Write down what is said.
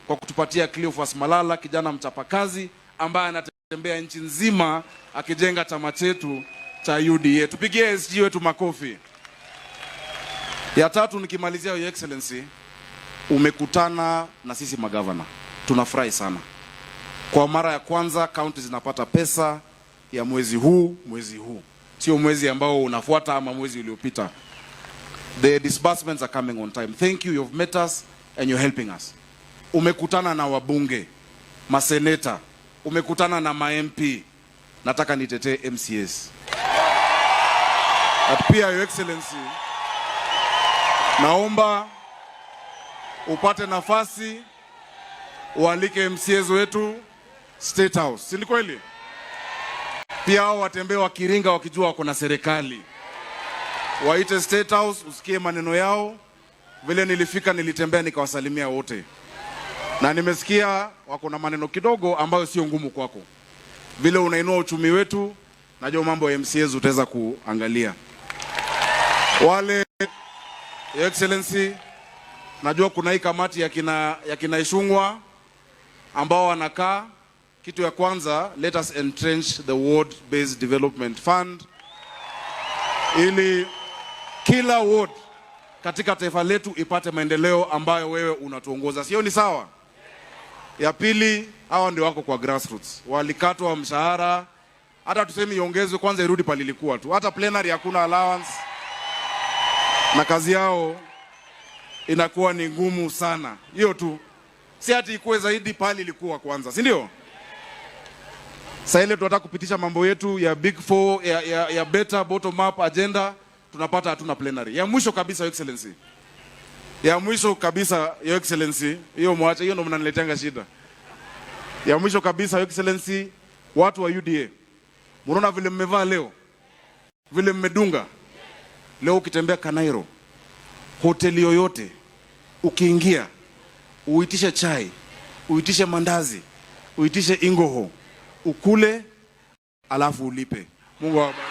kwa kutupatia Cleophas Malala, kijana mchapakazi ambaye anatembea nchi nzima akijenga chama chetu cha UDA. Tupigie SG wetu makofi. Ya tatu nikimalizia, Your Excellency, umekutana na sisi magavana, tunafurahi sana. Kwa mara ya kwanza kaunti zinapata pesa ya mwezi huu, sio mwezi ambao unafuata ama mwezi uliopita. The disbursements are coming on time. Thank you, you've met us and you're helping us. Umekutana na wabunge, maseneta, umekutana na ma MP. Nataka nitetee MCAs. But pia, Your Excellency, naomba upate nafasi ualike MCAs wetu State House, si ni kweli? Pia hao watembee wakiringa wakijua wako na serikali, waite State House usikie maneno yao. Vile nilifika, nilitembea nikawasalimia wote, na nimesikia wako na maneno kidogo ambayo sio ngumu kwako. Vile unainua uchumi wetu, najua mambo ya MCAs utaweza kuangalia wale. Your Excellency, najua kuna hii kamati ya kina Ichung'wah ambao wanakaa. Kitu ya kwanza, let us entrench the ward based development fund ili kila ward katika taifa letu ipate maendeleo ambayo wewe unatuongoza, sio? Ni sawa? Ya pili, hawa ndio wako kwa grassroots, walikatwa mshahara, hata tuseme iongezwe kwanza, irudi palilikuwa tu, hata plenary hakuna allowance, na kazi yao inakuwa ni ngumu sana. Hiyo tu, si ati ikuwe zaidi pale ilikuwa kwanza, si ndio? Sasa ile tunataka kupitisha mambo yetu ya big four ya better bottom up agenda, tunapata hatuna plenary. Ya mwisho kabisa, Your Excellency, ya mwisho kabisa, Your Excellency, hiyo mwache hiyo, ndo mnanileteanga shida. Ya mwisho kabisa, Your Excellency, watu wa UDA, mnaona vile mmevaa leo, vile mmedunga leo. Ukitembea Kanairo, hoteli yoyote ukiingia, uitishe chai, uitishe mandazi, uitishe ingoho, ukule alafu ulipe. Mungu awabariki.